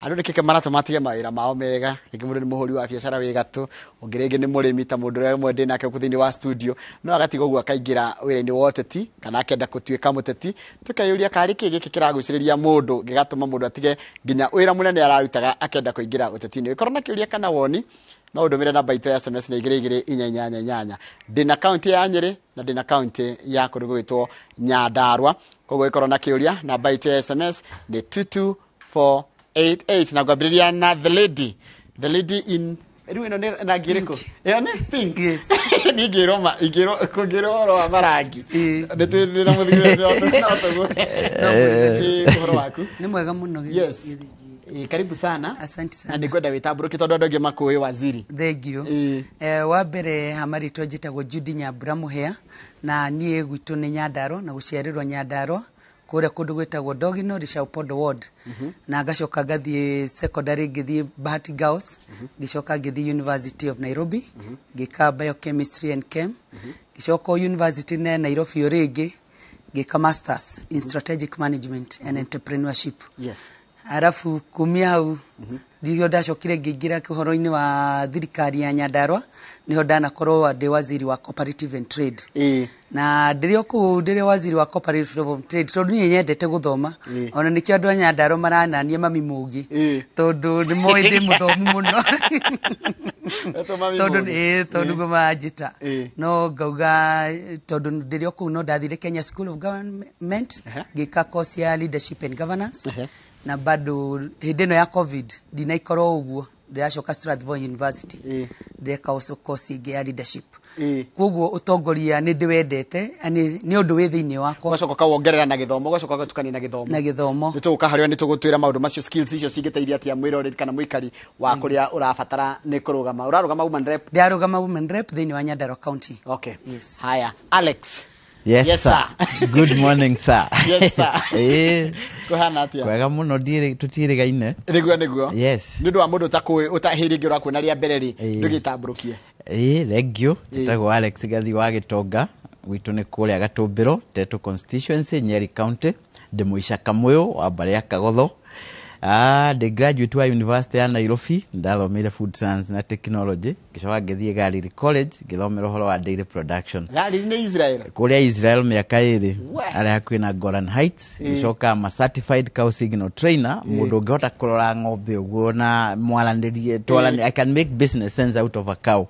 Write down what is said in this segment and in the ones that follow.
Andũ nĩkĩ maratũma matige mawĩra mao mega? Rĩngĩ mũndũ nĩ mũhũri wa biacara wĩ gatũ, ũngĩ rĩngĩ nĩ mũrĩmi ta mũndũ ũrĩa ũmwe ndĩ nake gũkũ thĩinĩ wa studio, no agatiga ũguo akaingĩra wĩra-inĩ wa ũteti kana akenda gũtuĩka mũteti. Tũkeyũria karĩ kĩ gĩkĩ kĩragucĩrĩria mũndũ gĩgatũma mũndũ atige nginya wĩra mũnene ararutaga akenda kũingĩra ũteti-inĩ. Ũngĩkorwo na kĩũria kana woni, no ũndũmĩre namba itũ ya SMS nĩ 2248. Ndĩna kaũntĩ ya Nyĩrĩ na ndĩna kaũntĩ ya kũndũ gũgwĩtwo Nyandarua. Koguo ũngĩkorwo na kĩũria, namba itũ ya SMS nĩ 22488. Na ngwambĩrĩria na the lady, the lady in rĩu ĩno nĩ rangi ĩrĩkũ? Ĩyo nĩ pink. Yes. Niĩ ingĩrwo ingĩrwo kũngĩrwo ũhoro wa marangi. Ĩĩ. Nĩ twĩ na mũthuri no tũguo. Ũhoro waku? Nĩ mwega mũno. Yes. Gĩthĩnji. Ĩĩ, karibu sana. Asante Na sana. nĩngwenda wĩtambũrũke tondũ andũ aingĩ makũĩ waziri. Thank you. Ĩĩ. Wa mbere ha marĩtwa njĩtagwo Judy Nyambura Mũhĩa, na niĩ gwitũ nĩ Nyandarua na gũciarĩrwo Nyandarua kũrĩa kũndũ gwĩtagwo Dogino Richaupondo ward, na ngacoka ngathiĩ secondary, ngĩthiĩ Bahati Girls, ngĩcoka ngĩthiĩ University of Nairobi, ngĩka biochemistry and chem, ngĩcoka o university ya Nairobi o rĩngĩ ngĩka masters in strategic management and entrepreneurship. Arabu kumia hau ndirĩo ndacokire ngĩingĩra ũhoro-inĩ wa thirikari ya Nyandarua, nĩho ndanakorwo ndĩ waziri wa cooperative and trade. Na ndĩrĩ o kũu ndĩrĩ waziri wa cooperative and trade, tondũ niĩ nyendete gũthoma, ona nĩkĩo andũ a Nyandarua maranania mami mũgĩ, tondũ nĩ moĩ ndĩ mũthomu mũno. Etwo mami Tondũ mũgĩ. ĩĩ, tondũ nĩguo maranjĩta. No ngauga tondũ ndĩrĩ o kũu no ndathire Kenya School of Government, ngĩka course ya leadership and governance. Na bado hĩndĩ ĩno ya COVID ndinaikorwo ũguo, ndĩracoka Strathmore University, ndĩreka also course ĩngĩ ya leadership. Koguo ũtongoria nĩ ndĩwendete na nĩ ũndũ wĩ thĩinĩ wakwa. Ũgacoka ũkawongerera na gĩthomo, ũgacoka ũgatukania na gĩthomo. Na gĩthomo. Nĩ tũgũka harĩo, nĩ tũgũtwĩra maũndũ macio, skills icio cingĩteithia atĩa mwĩroreri kana mũikari wa kũrĩa ũrabatara nĩ kũrũgama. Ũrarũgama woman rep? Ndĩrarũgama woman rep thĩinĩ wa Nyandarua County. Okay. Yes. Haya, Alex. Yes, Yes, sir. sir. Good morning, sir. Yes, sir. Kũhana atĩa? Kwega mũno, tũtiĩrĩgaine. Nĩguo, nĩguo. Yes. Nĩ ũndũ wa mũndũ ũtakũĩ ũtahĩrĩ ĩngĩ ũrakuona rĩa mbere rĩ, ndũgĩtambũrũkie. Ĩĩ, thank you. Njĩtagwo Alex Gathi wa Gĩtonga. Gwitũ nĩ kũrĩa Gatũmbĩro, Tetu constituency, Nyeri County. Ndĩ mũica Kamũyũ wa mbarĩ ya Kagotho. Ndĩ graduate wa University ya Nairobi, ndathomeire food science na technology, ngĩcoka ngĩthiĩ Galilee College, ngĩthomera ũhoro wa dairy production. Galilee nĩ Israel? Kũrĩa Israel mĩaka 2. We. Arĩa hakuhĩ na Golan Heights. Ngĩcoka ma certified cow signal trainer, mũndũ ũngĩhota kũrora ng'ombe ũguo na mwaranĩrie twaranĩrie, I can make business sense out of a cow.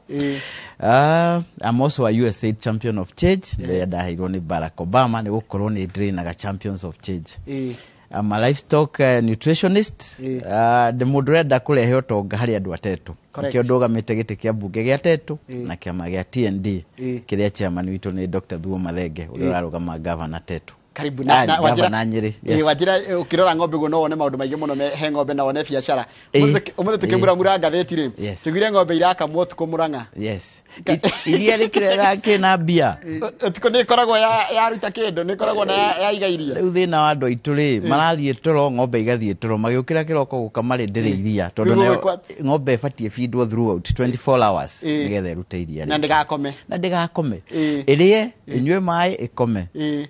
I'm also a USAID champion of change, ndĩrĩa ndaheirwo nĩ Barack Obama nĩ gũkorwo nĩ ndĩrĩnaga champions of change. I'm a livestock nutritionist. Ndĩ mũndũ ũrenda kũrehe ũtonga harĩ andũ atetũ. Nĩkĩo ndũgamĩte gĩtĩ kĩa mbunge gĩa Tetu na kĩama gĩa TND, kĩrĩa chairman witũ nĩ Dr. Thuo Mathenge, ũrĩa ũrarũgama gavana Tetu. Karibu na, Ah, na wanjira gavana Nyĩrĩ. Yes. Wanjira ũkĩrora ng'ombe ũguo no wone maũndũ maingĩ mũno he ng'ombe na wone biacara. Ũmũthĩ tũkĩmuramura ngathĩti rĩ, tũiguire ng'ombe irakamwo ũtukũ Mũrang'a. Yes. Iria rĩkĩrera kĩna mbia. Ũtukũ nĩ ĩkoragwo yaruta kĩndũ, nĩ ĩkoragwo na yaiga iria. Rĩu thĩna wa andũ aitũ rĩ, marathiĩ toro, ng'ombe igathiĩ toro, magĩũkĩra kĩroko gũkama rĩ, ndĩrĩ iria, tondũ Rĩu nayo gũgĩkwa- ng'ombe ĩbatiĩ feedwo throughout 24 hours nĩgetha ĩrute iria Na rĩingĩ. ndĩgakome. Na ndĩgakome. Ĩĩ. Ĩrĩe, ĩnyue maĩ, ĩkome.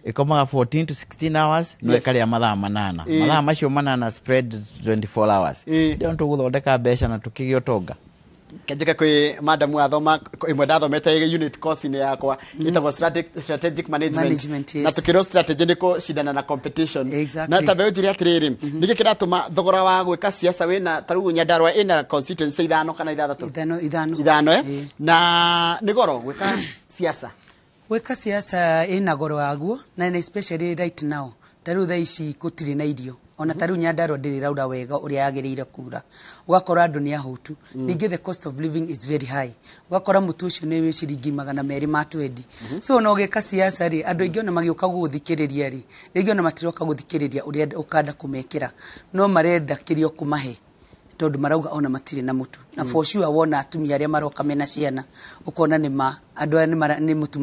Ĩkomaga 14 to 16 hours, no ĩkarĩa mathaa 8. Mathaa macio 8 spread 24 hours. Ndĩo tũgũthondeka mbeca na tũkĩgĩa ũtonga. Kenjike kwĩ madam wathoma ĩmwe ndathomete unit course-inĩ yakwa ĩtagwo strategic management. Management, yes. Na tukĩrwo strategy nĩ kũcindana na competition. Exactly. Na ta mbeũ njĩre atĩrĩrĩ, nĩkĩ kĩratũma thogora wa gwĩka siasa wĩna ta rĩu Nyandarua ĩna constituency 5 kana 6? Ithano, ithano. Ithano, eh? Ĩĩ. Na nĩ goro gwĩka siasa? Gwĩka siasa ĩna goro waguo, na especially right now, ta rĩu thaa ici gũtirĩ na irio, ona ta rĩu Nyandarua ndĩrĩ raura wega ũrĩa yagĩrĩire kura, ũgakora andũ nĩ ahũtu. Ningĩ the cost of living is very high, ũgakora mũtu ũcio nĩ ciringi 220. So ona ũgĩka siasa rĩ, andũ aingĩ ona magĩũka gũgũthikĩrĩria rĩ, rĩngĩ ona matiroka gũthikĩrĩria ũrĩa ũkanda kũmekĩra, no marenda kĩrĩa ũkũmahe, tondũ marauga ona matirĩ na mũtu. Na for sure wona atumia arĩa maroka mena ciana, ũkona nĩ ma andũ aya nĩ mũtu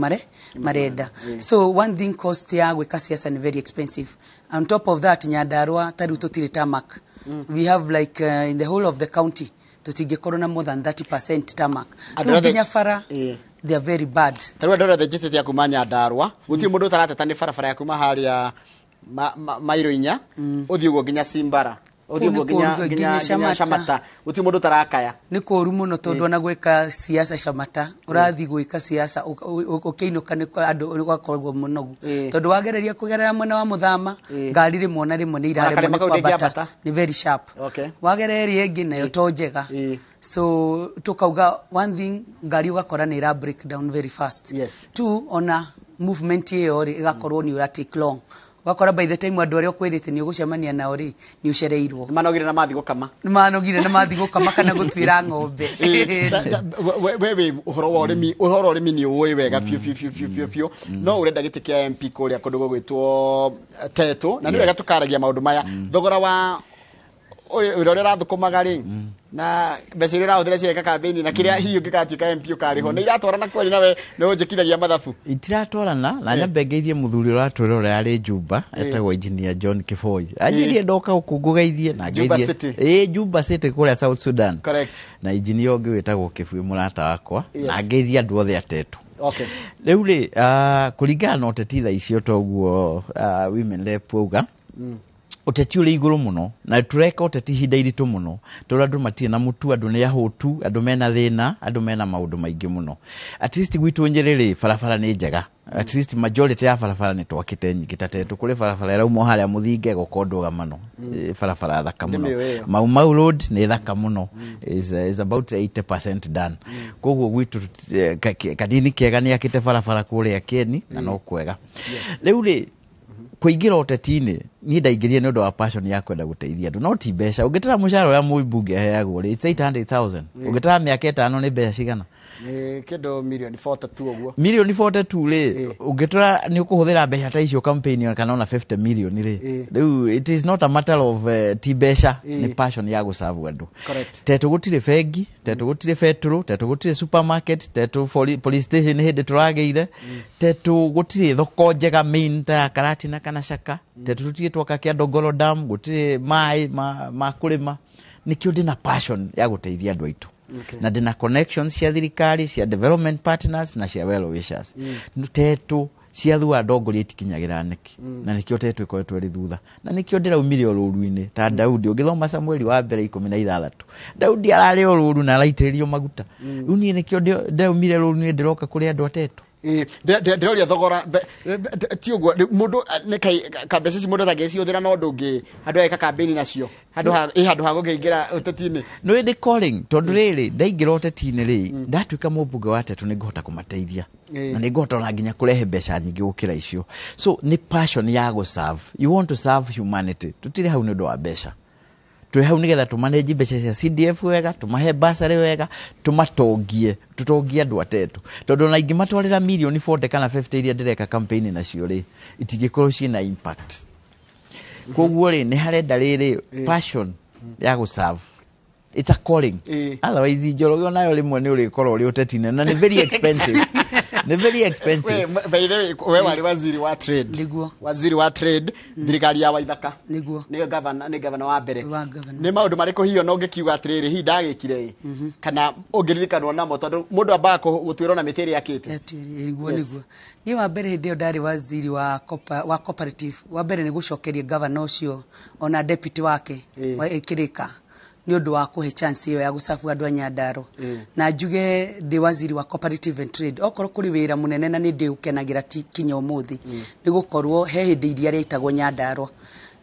marenda. So one thing, cost ya gwĩka siasa nĩ very expensive. On top of that, Nyandarua ta rĩu tũtirĩ tarmac. We have like in the whole of the county tũtingĩkorwo na more than 30% tarmac. Andũ Rĩu othe- nginya bara, they are very bad. Ta rĩu andũ arĩa othe njĩtĩte ya kuma Nyandarua, gũtirĩ mũndũ ũtarateta nĩ barabara ya kuma harĩa mairo 4 ũthiĩ ũguo nginya Simbara. Ũthiĩ Kũu nĩ ũguo nginya kũũru, nginya nginya nginya Shamata. Shamata gũtirĩ mũndũ ũtarakaya. Nĩ kũũru mũno tondũ ona gwĩka siasa Shamata, ũrathiĩ gwĩka siasa ũkĩinũka nĩ andũ ũgakorwo mũnogu, tondũ wagereria kũgerera mwena wa Mũthama, ngari rĩmwe na rĩmwe nĩ iraremwo Ona nĩ karĩma kau kwambata, ndĩngĩambata. nĩ very sharp. Wagerera ĩrĩa ĩngĩ nayo to njega. So tukauga one thing, ngari ũgakora nĩ ĩra break down very fast. Two, ona movement ĩyo rĩ, ĩgakorwo nĩ ũra take long, ũgakora by the time andũ arĩa ũkwĩrĩte nĩ ũgũcemania nao rĩ, nĩ ũcereirwo. Nĩ manogire na mathiĩ gũkama. Nĩ manogire na mathiĩ gũkama kana gũtuĩra ng'ombe. We wĩ ũhoro wa ũrĩmi, ũhoro wa ũrĩmi nĩ ũĩ wega biũ biũ biũ biũ biũ biũ, no ũrenda gĩtĩ kĩa MP kũrĩa kũndũ gũgwĩtwo Tetũ, na nĩ wega tũkaragia maũndũ maya. Thogora wa wĩra ũrĩa ũrathũkũmaga rĩ, na mbeca iria ũrahũthĩra ciagĩka kambĩini, na kĩrĩa hihi ũngĩgatuĩka MP ũkarĩhwo, nĩ iratwarana kweli? Nawe nĩ ũnjĩkithagia mathabu. Itiratwarana. Na nyambe ngeithie mũthuri ũratwĩra ũrĩa arĩ Juba, etagwo Engineer John Kiboi, anjĩrie ndoka gũkũ ngũgeithie na Juba ngeithie. City. Ĩ, Juba City kũrĩa South Sudan. Na engineer ũngĩ wĩtagwo Kĩbui, mũrata wakwa, na ngeithie andũ othe atetũ. Rĩu rĩ, kũringana na ũteti thaa icio, toguo women rep auga, ũteti ũrĩ igũrũ mũno, na tũreka ũteti ihinda iritũ mũno, tondũ andũ matirĩ na mũtu, andũ nĩ ahũtu, andũ mena thĩna, andũ mena maũndũ maingĩ mũno. At least gwitũ Nyĩrĩ rĩ, barabara nĩ njega. At least majority ya barabara nĩ twakĩte nyingĩ. Ta Tetũ kũrĩ barabara ĩrauma o harĩa Mũthinge ĩgoka Ndũgamano. Barabara thaka mũno. Ndĩmĩũĩ ĩyo. Mau Mau Road nĩ thaka mũno, is about 80% done. Koguo gwitũ kanini kega nĩ akĩte barabara kũrĩa Keni na no kwega. Rĩu rĩ, kũingĩra ũteti-inĩ, niĩ ndaingĩrire nĩ ũndũ wa passion ya kwenda gũteithia andũ, no ti mbeca. Ũngĩtara mũcara ũrĩa mũmbunge aheagwo rĩ, it's 800,000. Ũngĩtara mĩaka 5 nĩ mbeca cigana? Nĩ kĩndũ mirioni 42 ũguo. Mirioni 42 rĩ, ũngĩtara nĩ ũkũhũthĩra mbeca ta icio campaign kana ona 50 million rĩ, rĩu it is not a matter of ti mbeca, nĩ passion ya gũcabu andũ. Tetũ gũtirĩ bengi, Tetũ gũtirĩ betũrũ, Tetũ gũtirĩ supermarket, Tetũ police station nĩ hĩndĩ tũragĩire, Tetũ gũtirĩ thoko njega main ta ya Karatina kana Shaka, Tetũ tũtirĩ twaka kĩa Ndongoro Dam, gũtirĩ maĩ ma kũrĩma. Nĩkĩo ndĩna passion ya gũteithia andũ aitũ. Na ndĩna connections cia thirikari, cia development partners na cia well wishers. Tetũ ciathua ndongoria itikinyagĩra nĩkĩ, na nĩkĩo Tetũ ĩkoretwo ĩrĩ thutha, na nĩkĩo ndĩraumire ũrũru-inĩ ta Daudi. Ũngĩthoma Samueli wa mbere 16, Daudi ararĩ ũrũru na araitĩrĩrio maguta. Rĩu niĩ nĩkĩo ndĩraumire rũru-inĩ, ndĩroka kũrĩ andũ atetũ. Ndĩroria thogora ti ũguo mũndũ nĩ kai ka mbeca ici mũndũ atangĩcihũthĩra na ũndũ ũngĩ, handũ ageka kambĩini nacio, handũ ha gũkĩingĩra ũteti-inĩ. Nĩ ndĩ calling, tondũ rĩrĩ, ndaingĩra ũteti-inĩ rĩ, ndatuĩka mũmbunge wa Tetũ, nĩ ngũhota kũmateithia na nĩ ngũhota ona nginya kũrehe mbeca nyingĩ gũkĩra icio. So nĩ passion ya gũ serve. You want to serve humanity. Tũtirĩ hau nĩ ũndũ wa mbeca, twĩ hau nĩgetha tũmanage mbeca cia CDF wega, tũmahe bursary wega, tũmatongie, tũtongie andũ atetũ, tondũ ona ingĩmatwarĩra mirioni 40 kana 50 iria ndĩreka campaign nacio rĩ, itingĩkorwo ciĩna impact. Koguo rĩ, nĩ harenda rĩrĩ passion ya gũ serve. It's a calling. Otherwise Njoroge onayo rĩmwe nĩ ũrĩkorwo ũrĩ ũteti-inĩ, na nĩ very expensive, nĩ very expensive. We, by the way, we warĩ waziri wa trade. Nĩguo. Waziri wa trade thirikari ya Waithaka. Nĩguo. Nĩyo gavana, nĩ gavana wa mbere. Wa governor. Nĩ maũndũ marĩkũ hihi ona ũngĩkiuga atĩrĩrĩ, hihi ndagĩkire ĩ, kana ũngĩririkanwo namo, tondũ mũndũ ambaga gũtuĩrwo na mĩtĩ ĩrĩa akĩte? Nĩguo. Nĩguo, niĩ wa mbere hĩndĩ ĩyo ndarĩ waziri wa cooperative, wa mbere nĩ gũcokeria gavana ũcio ona deputy wake wa Kĩrĩka nĩ ũndũ wa kũhe chance ĩyo ya gũcabu andũ a Nyandarua. Na njuge ndĩ waziri wa cooperative and trade, okorwo kũrĩ wĩra mũnene na nĩ ndĩũkenagĩra ti kinya ũmũthĩ, nĩ gũkorwo he hĩndĩ iria rĩaitagwo Nyandarua,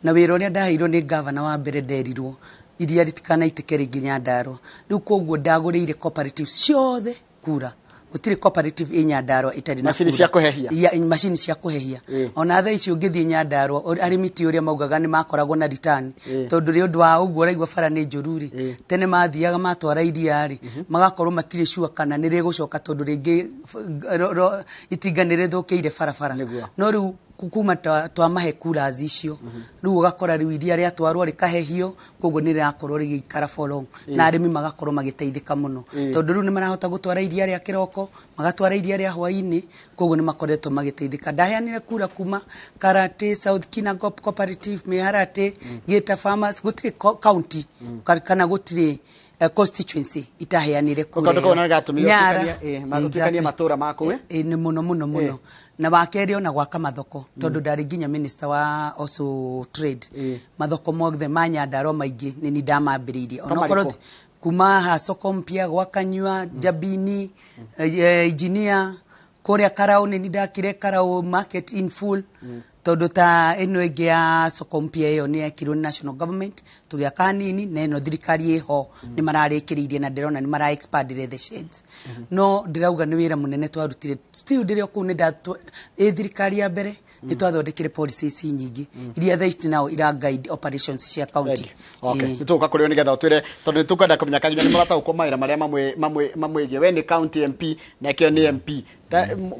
na wĩra ũrĩa ndaheirwo nĩ gavana wa mbere, nderirwo iria rĩtikanaitĩke rĩngĩ Nyandarua. Rĩu koguo ndagũrĩire cooperative ciothe kura. Gũtirĩ cooperative ĩ Nyandarua ĩtarĩ na Macini kura. Cia kũhehia. Ya, macini cia kũhehia. Ona thaa ici ũngĩthiĩ Nyandarua, arĩmi ti ũrĩa maugaga nĩ makoragwo na return, tondũ rĩ ũndũ wa ũguo ũraigua bara nĩ njũru rĩ, tene mathiaga matwara iria rĩ, magakorwo matirĩ sure kana nĩ rĩgũcoka, tondũ rĩngĩ itinga nĩ rĩthũkĩire barabara. No rĩu kuma twamahe coolers icio, rĩu ũgakora rĩu iria rĩatwarwo rĩkahehio, koguo nĩ rĩrakorwo rĩgĩikara for long, na arĩmi magakorwo magĩteithĩka mũno, tondũ rĩu nĩ marahota gũtwara iria rĩa kĩroko, magatwara iria rĩa hwaĩ-inĩ. Koguo nĩ makoretwo magĩteithĩka. Ndaheanire kura kuma Karate, South Kinangop Cooperative, Mĩharatĩ, Gĩta Farmers. Gũtirĩ county kana gũtirĩ Constituency itaheanire kura. Kaũndũ kau nĩ gatũmire Nyara. Ũtuĩkanie matũũra ma kũu, eh? Nĩ mũno mũno mũno. Na wa kerĩ, ona gwaka mathoko, tondũ ndarĩ nginya minister wa also trade. Mathoko mothe ma Nyandarua maingĩ nĩ ni ndamambĩrĩirie. Onokorwo marĩkũ? Kuma ha soko mpya, gwa Kanyua, Njabini, engineer kũrĩa Karau, nĩ ndakire Karau market in full, tondũ ta ĩno ĩngĩ ya soko mpya ĩyo nĩ yekirwo nĩ national government, tũgĩaka hanini, na ĩno thirikari ĩho nĩ mararĩkĩrĩirie na ndĩrona nĩ mara expandire the sheds. No ndĩrauga nĩ wĩra mũnene twarutire. Still ndĩrĩ o kũu, nĩ ĩ thirikari ya mbere nĩ twathondekire policies nyingĩ iria thaa ici now ira guide operations cia county. Thank you. Okay. Ĩĩ. Nĩ tũgũka kũrĩ o nĩgetha ũtwĩre, tondũ nĩ tũkwenda kũmenya kaginya nĩ mũrataũkwo mawĩra marĩa mamwĩgiĩ. We nĩ county MP na kĩo nĩ MP.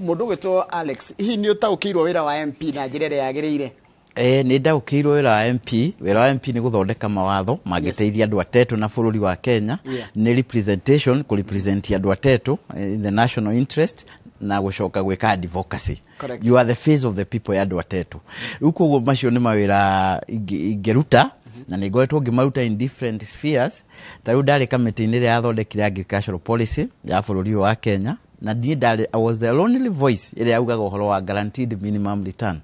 Mũndũ ũgwĩtwo Alex, hihi nĩ ũtaũkĩirwo wĩra wa MP na njĩra ĩrĩa yagĩrĩire? Nĩ ndaũkĩirwo wĩra wa MP. Wĩra wa MP nĩ gũthondeka mawatho mangĩteithia andũ atetũ na bũrũri wa Kenya. Nĩ representation, kũrepresent andũ atetũ in the national interest na gũcoka gwĩka advocacy. You are the face of the people ya andũ atetũ. Rĩu koguo macio nĩ mawĩra ingĩruta na nĩ ngoretwo ngĩmaruta in different spheres. Ta rĩu ndarĩ kamĩtĩ-inĩ ĩrĩa yathondekire agricultural policy ya bũrũri ũyũ wa Kenya, na niĩ ndarĩ, I was the only voice ĩrĩa yaugaga ũhoro wa guaranteed minimum return.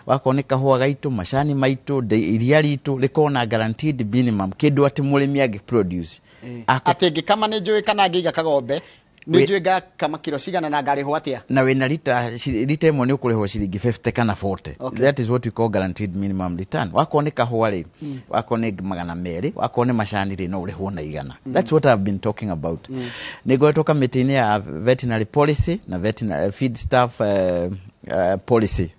Wakorwo nĩ kahũa gaitũ, macani maitũ, iria ritũ rĩkorwo na guaranteed minimum, kĩndũ atĩ mũrĩmi angĩ produce. Atĩ ngĩkama nĩ njũĩ, kana ngĩiga kagombe nĩ njũĩ ngakama kiro cigana na ngarĩhwo atĩa. Na wĩna rita rita ĩmwe nĩ ũkũrĩhwo ciringi 50 kana 40. That is what we call guaranteed minimum return. Wakorwo nĩ kahũa rĩ, wakorwo nĩ 200, wakorwo nĩ macani rĩ, no ũrĩhwo na 100. That's what I've been talking about. Nĩ ngoretwo kamĩtĩ-inĩ ya veterinary policy na veterinary feed stuff policy,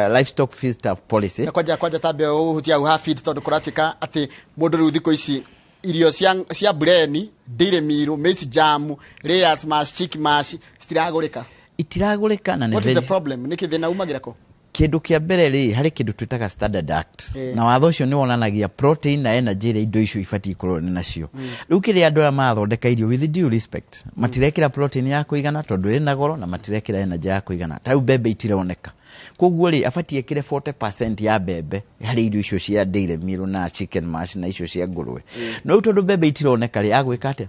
livestock feed stuff policy. Na kwanja tambe ũhutia hau ha feed, tondũ kũratuĩka atĩ mũndũ rĩu thikũ ici irio cia breni, dairy meal, maize jam, layers mash, chick mash citiragũrĩka. Itiragũrĩka na nĩ What is the problem? Nĩkĩ thĩna umagĩra kũ? Kĩndũ kĩa mbere rĩ, harĩ kĩndũ twĩtaga Standard Act, na watho ũcio nĩ wonanagia protein na energy ĩrĩa indo icio ibatiĩ ikorwo nĩ nacio. Rĩu kĩrĩa andũ arĩa marathondeka irio, with due respect, matirekĩra protein ya kũigana tondũ ĩna goro, na matirekĩra energy ya kũigana. Ta rĩu mbembe itironeka, koguo rĩ, abatiĩ ekĩre 40% ya mbembe harĩ irio icio cia dairy meal na chicken mash na icio cia ngũrwe. No rĩu tondũ mbembe itironeka rĩ, agwĩka atĩa?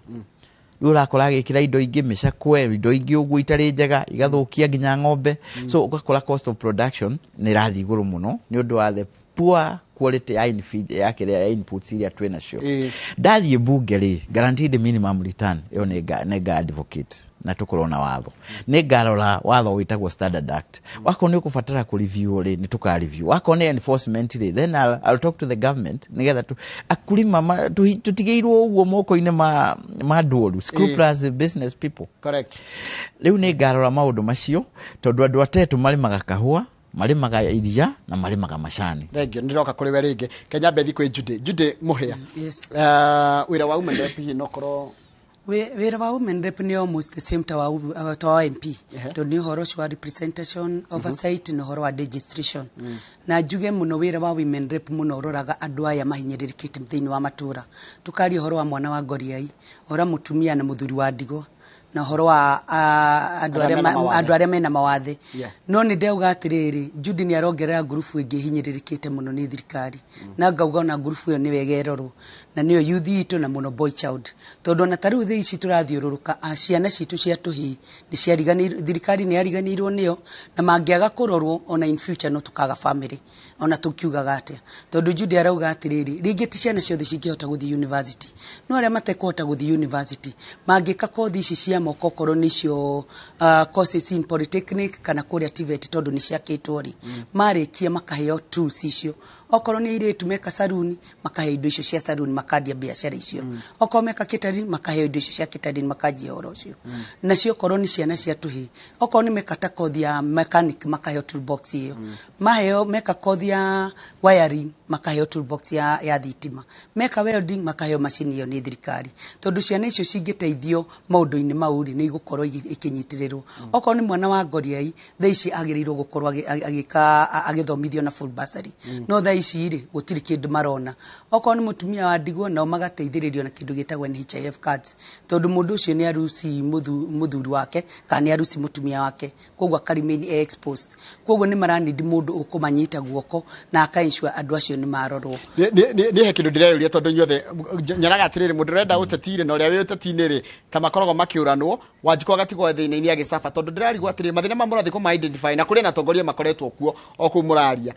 Rĩu ũrakora agĩkĩra indo ingĩ, mĩcakwe, indo ingĩ ũguo itarĩ njega, igathũkia nginya ng'ombe. So ũgakora cost of production nĩ ĩrathiĩ igũrũ mũno nĩ ũndũ wa the poor quality ya infeed, ya kĩrĩa ya inputs iria twĩ nacio. Ndathiĩ mbunge rĩ, guaranteed minimum return ĩyo nĩ nga advocate na tũkorwo na watho. Nĩ ngarora watho wĩtagwo Standard Act. Wakorwo nĩ ũkũbatara kũ review rĩ, nĩ tũka review. Wakorwo nĩ enforcement rĩ, then I'll talk to the government nĩgetha akulima tũtigĩirwo ũguo moko-inĩ ma andũ oru, scrupulous business people. Rĩu nĩ ngarora maũndũ macio, tondũ andũ atetũ marĩmaga kahũa, marĩmaga iria na marĩmaga macani. Thank you. Ndĩroka kũrĩ we rĩngĩ. Kenya mbethi kwĩ Judy. Judy Mũhĩa. Yes. Wĩra wa women rep hihi no korwo? Wĩra wa women rep nĩ almost the same ta wa MP, tondũ nĩ ũhoro ũcio wa representation, oversight na ũhoro wa registration. Na njuge mũno wĩra wa women rep mũno ũroraga andũ aya mahinyĩrĩrĩkĩte thĩinĩ wa matũra. Tũkaria ũhoro wa mwana wa ngoriai, ũhoro wa mũtumia na mũthuri wa ndigwa, na ũhoro wa andũ arĩa arĩa mena mawathe. Andũ arĩa mena mawathe. No nĩ ndauga atĩrĩrĩ, Judy nĩ arongerera ngurubu ĩngĩ hinyĩrĩrĩkĩte mũno nĩ thirikari, na ngauga ona ngurubu ĩyo nĩ wega ĩrorwo, na nĩyo youth itũ na mũno boy child, tondũ ona ta rĩu thĩ ici tũrathiũrũrũka, ciana citũ cia tũhĩĩ nĩ ciariganĩirwo, thirikari nĩ yariganĩirwo nĩo, na mangĩaga kũrorwo ona in future no tũkaga family. Ona tũkiugaga atĩa, tondũ Judy arauga atĩrĩrĩ, rĩngĩ ti ciana ciothe cingĩhota gũthiĩ university, no arĩa matekũhota gũthiĩ university mangĩka kothi ici cia moko, okorwo nĩcio courses in polytechnic kana kũrĩa TVET, tondũ nĩ ciakĩtwo rĩ, marĩkia makaheo tools icio. Okorwo nĩ airĩtu meka saruni, makaheo indo icio cia saruni, makandia biacara icio. Okorwo meka catering, makaheo indo icio cia catering, makanjia ũhoro ũcio. Nacio okorwo nĩ ciana cia tũhĩĩ, okorwo nĩ meka ta kothi ya mechanic, makaheo toolbox ĩyo. Maheo meka kothi ya wiring, makaheo toolbox ya thitima. Meka welding, makaheo macini ĩyo nĩ thirikari, tondũ ciana icio cingĩteithio maũndũ-inĩ mau rĩ, nĩ igũkorwo ikĩnyitĩrĩrwo. Okorwo nĩ mwana wa ngoriai, thaa ici agĩrĩirwo gũkorwo agĩka agĩthomithio na full bursary, no thaa ici rĩ, gũtirĩ kĩndũ marona. Okorwo nĩ mũtumia wa ndigwa Makarigwo nao magateithĩrĩrio na kĩndũ gĩtagwo NHIF cards, tondũ mũndũ ũcio nĩ aruci mũthuri wake kana nĩ aruci mũtumia wake, koguo akaremain exposed. Koguo nĩ maranindi mũndũ ũkũmanyita guoko na aka ensure andũ acio nĩ marorwo. Nĩ he kĩndũ ndĩreyũria, tondũ inyuothe nyonaga atĩrĩrĩ, mũndũ ũrenda ũteti-rĩ na ũrĩa wĩ ũteti-inĩ rĩ, ta makoragwo makĩũranwo, Wanjikũ agatigwo thĩna-inĩ agĩcaba, tondũ ndĩrarigwo atĩrĩrĩ, mathĩna ma mũrathiĩ kũma identify na kũrĩ na atongoria makoretwo kuo o kũu mũraria.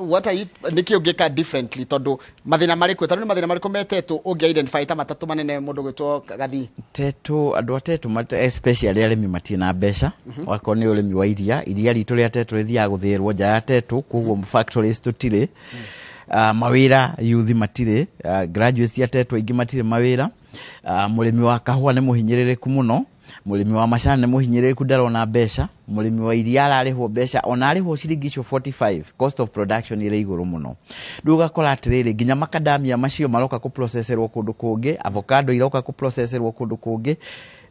What are you, nĩkĩ ũngĩka differently, tondũ mathĩna marĩkũ, tondũ nĩ mathĩna marĩkũ metetwo ũngĩ identify ta matatũ manene, mũndũ gwĩtwo Gathii? Tetu, andũ a Tetu especially arĩmi, matirĩ na mbeca. Wakorwo nĩ ũrĩmi wa iria, iria ritũ rĩa Tetu rĩthiaga gũthĩĩrwo nja ya Tetu, koguo factories tũtirĩ. Mawĩra youth matirĩ, graduates cia Tetu aingĩ matirĩ mawĩra. Mũrĩmi wa kahũa nĩ mũhinyĩrĩrĩku mũno, mũrĩmi wa macani nĩ mũhinyĩrĩrĩku, ndarona mbeca, mũrĩmi wa iria ararĩhwo mbeca, ona arĩhwo ciringi icio 45, cost of production ĩrĩ igũrũ mũno. Rĩu ũgakora atĩrĩrĩ, nginya makadamia macio maroka kũproceserwo kũndũ kũngĩ, avocado iroka kũproceserwo kũndũ kũngĩ.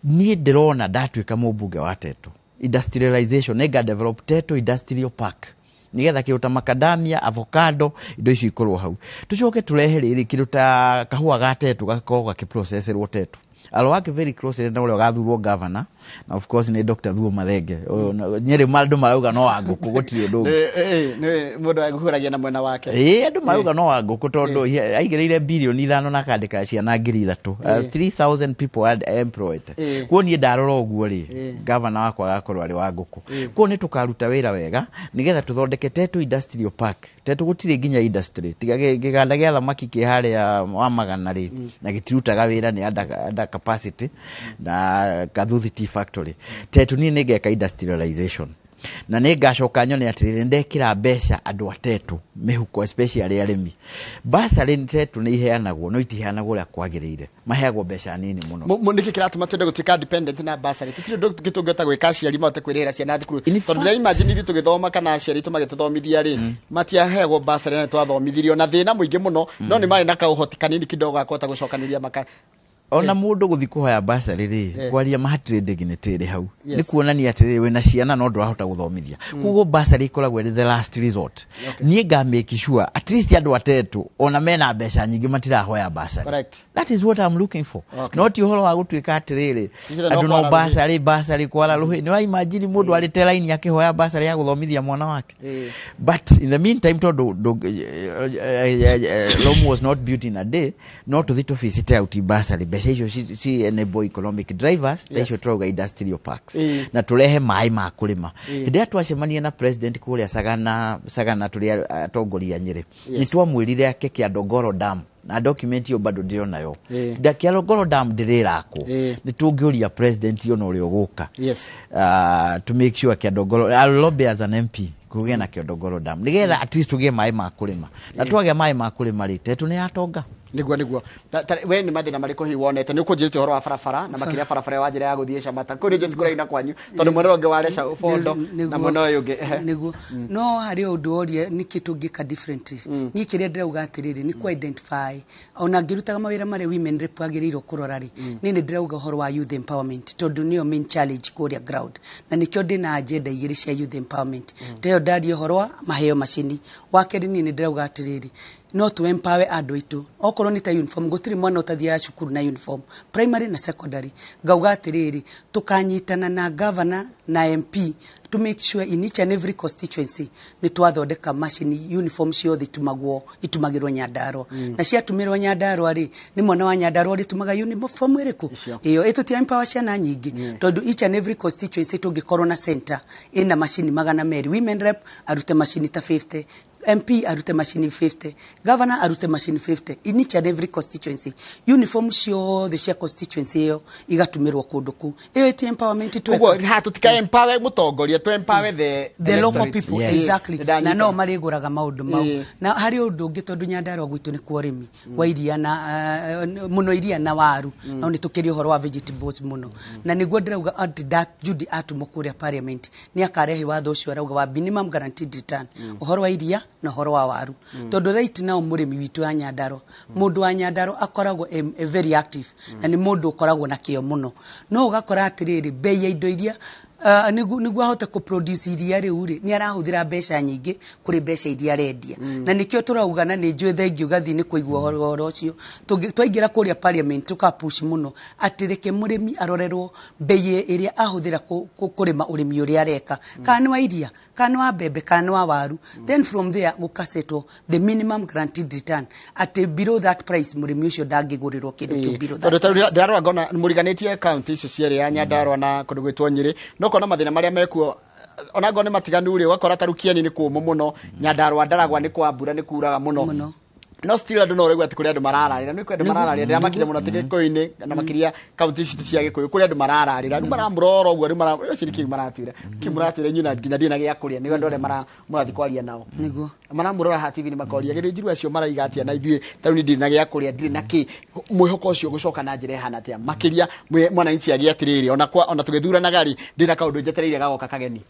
Niĩ ndĩrona ndatuĩka mũmbunge wa Tetu, industrialization, nĩnga develop Tetu Industrial Park, nigetha kĩndũ ta macadamia, avocado, indo icio ikorwo hau. Tucoke tũrehe rĩrĩ, kĩndũ ta kahũa ga Tetu gakorwo gakĩproceserwo Tetu. I'll work very closely na ũrĩa ũgathurwo governor, na of course nĩ Dr. Thuo Mathenge. Nyĩrĩ andũ marauga no wa ngũkũ, gũtirĩ ũndũ ũngĩ. Nĩ mũndũ agũhũragia na mwena wake. Ĩĩ, andũ marauga no wa ngũkũ, tondũ aigĩrĩire 5 birioni na akandĩka ciana 3,000, 3000 people are employed. Kuo niĩ ndarora ũguo rĩ, gavana wakwa agakorwo arĩ wa ngũkũ. Kuo nĩ tũkaruta wĩra wega nĩgetha tũthondeke Tetu Industrial Park. Tetu gũtirĩ nginya industry, tiga kĩganda gĩa thamaki kĩ harĩa wa magana rĩ, na gĩtirutaga wĩra, nĩ under capacity, na Kathuthi Tea Factory. Tetu niĩ nĩngeka industrialization, na nĩ ngacoka nyone atĩrĩrĩ, ndekĩra mbeca andũ a Tetu mĩhuko, especially arĩmi. Basarĩ Tetu nĩ iheanagwo, no itiheanagwo ũrĩa kwagĩrĩire, maheagwo mbeca nini mũno. Nĩkĩ kĩratũma twende gũtuĩka dependent na basarĩ? Tũtirĩ ũndũ ũngĩ tũngĩhota gwĩka aciari mahote kwĩrĩhĩra ciana thukuru? In Tondũ ndĩra imagine ithuĩ tũgĩthoma kana aciari aitũ magĩtũthomithia rĩ, matiaheagwo basarĩ na nĩtwathomithirio na thĩna mũingĩ mũno, no nĩ marĩ na kaũhoti kanini kidogo ga kũhota gũcokanĩria maka. Ona mũndũ gũthi kũhoya basarĩ rĩ, kwaria ma, hatirĩ dignity ĩrĩ hau. Nĩ kuonania atĩrĩrĩ, wĩna ciana no ndũrahota gũthomithia, koguo basarĩ ĩkoragwo ĩrĩ the last resort. Niĩ nga make sure at least andũ atetũ ona mena mbeca nyingĩ matirahoya basarĩ. That is what I'm looking for. No ti ũhoro wa gũtuĩka atĩrĩrĩ, Icio no andũ no kwara rũhĩ. Basarĩ, basarĩ, kwara rũhĩ. Nĩ wa imagine mũndũ arĩte raini akĩhoya basarĩ ya gũthomithia mwana wake? But in the meantime, tondũ Rome was not built in a day, no tũthi tũbicite out basarĩ, mbeca icio ci enable economic drivers ta icio tũrauga, industrial parks, na tũrehe maĩ ma kũrĩma. Hĩndĩ ĩrĩa twacemania na president kũrĩa Sagana, Sagana, tũrĩ atongoria Nyĩrĩ, nĩ twamwĩrire ake Kĩandongoro Dam, na document ĩyo bado ndĩrĩ nayo. Kĩandongoro Dam ndĩrĩrakwo. Nĩ tũngĩũria president ona ũrĩa ũgũka to make sure Kĩandongoro, I'll lobby as an MP kũgĩe na Kĩondongoro Dam, nĩgetha at least tũgĩe maĩ ma kũrĩma, na twagĩa maĩ ma kũrĩma rĩ, Tetu nĩ yatonga. Niguo we nĩ mathĩna marĩkũ hihi wonete? Nĩ ũkũnjĩrĩte ũhoro wa barabara, na makĩria barabara wa njĩra ya gũthiĩ Camata kũu nĩ njĩti kũraina kwanyu, tondũ mwena ũyũ ũngĩ wa Reca Bondo na mwena ũyũ ũngĩ, ehe. Nĩguo, no harĩ ũndũ woria nĩkĩ tũngĩka differently. Niĩ kĩrĩa ndĩrauga atĩrĩrĩ, nĩ ku identify ona ngĩrutaga mawĩra marĩa women rep agĩrĩirwo kũrora rĩ, niĩ nĩ ndĩrauga ũhoro wa youth empowerment, tondũ nĩyo main challenge kũrĩa ground, na nĩkĩo ndĩna agenda igĩrĩ cia youth empowerment. Ta ĩyo ndaria ũhoro wa maheo macini. Wa kerĩ, niĩ nĩ ndĩrauga atĩrĩrĩ, no tũ empower andũ aitũ, okorwo nĩ ta uniform, gũtirĩ mwana ũtathiaga cukuru na uniform, primary na secondary. Ngauga atĩrĩrĩ, tũkanyitana na governor na MP to make sure in each and every constituency nĩ twathondeka macini, uniform ciothe itumagwo, itumagĩrwo Nyandarua, na ciatumĩrwo Nyandarua rĩ, nĩ mwana wa Nyandarua ũrĩtumaga uniform ĩrĩkũ? Icio. Ĩyo ĩtũtia empower ciana nyingĩ, tondũ each and every constituency tũngĩkorwo na center ĩna macini 200, women rep arute macini ta 50, MP arute macini 50, governor arute macini 50 in each and every constituency, uniform ciothe cia constituency ĩyo igatumĩrwo kũndũ kũu, ĩyo ĩti empowerment tweka? Koguo ha tũtika empower mũtongoria, to empower the The local electorate. people. Exactly. Nĩndanyita. Na no marĩgũraga maũndũ mau. Na harĩ ũndũ ũngĩ, tondũ Nyandarua gwitũ nĩ kuo ũrĩmi wa iria na mũno iria na waru, no nĩ tũkĩria ũhoro wa vegetables mũno, na nĩguo ndĩrauga atĩ Judy atũmwo kũrĩa parliament nĩ akarehe watho ũcio arauga wa minimum guaranteed return, ũhoro wa iria na ũhoro wa waru, tondũ right now mũrĩmi witũ wa Nyandarua, mũndũ wa Nyandarua akoragwo e very active, na nĩ mũndũ ũkoragwo na kĩo mũno, no ũgakora atĩrĩrĩ, bei ya indo iria Nĩguo ahote kũ produce iria rĩu rĩ, nĩ arahũthĩra mbeca nyingĩ kũrĩ mbeca iria arendia. Na nĩkĩo tũrauga, na nĩ njũĩ thengiũ gathi nĩ kũigua ũhoro ũcio. Twaingĩra kũrĩa parliament, tũka push mũno atĩ reke mũrĩmi arorerwo mbei ĩrĩa ahũthĩra kũrĩma ũrĩmi ũrĩa areka, kana nĩ wa iria, kana nĩ wa mbembe, kana nĩ wa waru. Then from there gũkasetwo the minimum guaranteed return, atĩ below that price mũrĩmi ũcio ndangĩgũrĩrwo kĩndũ kĩu below that Tondũ tarĩu price. Ndĩrarora ngona mũriganĩtie kaunti icio cierĩ ya Nyandarua na kũndũ gwĩtwo Nyĩrĩ, no kona mathĩna marĩa mekuo ona ngorwo nĩ matiganu rĩ, ũgakora tarĩu Kieni nĩ kũmũ mũno, Nyandarua Ndaragwa nĩ kwa mbura, nĩ kuraga mũno. Mũno. No still andũ no ũraigua atĩ kũrĩ andũ marararĩra, nĩ kũrĩ andũ marararĩra. Ndĩramakire mũno atĩ Gĩkũyũ-inĩ na makĩria kaunti ici cia Gĩkũyũ kũrĩ andũ marararĩra, rĩu maramũrora ũguo, rĩu mara ũcio nĩ kĩu maratwĩra, kĩu mũratwĩra inyuĩ, na nginya ndirĩ na gĩa kũrĩa. Nĩ andũ arĩa mũrathiĩ kwaria nao. Maramũrora ha TV nĩ makoria gĩthĩnjiru acio maraiga atĩa, na ithuĩ tarĩu niĩ ndirĩ na gĩa kũrĩa, ndirĩ na kĩ. Mwĩhoko ũcio gũcoka na njĩra ĩhana atĩa, makĩria mwananchi agĩe atĩrĩrĩ, ona kwa ona tũgĩthuranaga rĩ, ndĩ na kaũndũ njetereire gagoka kageni?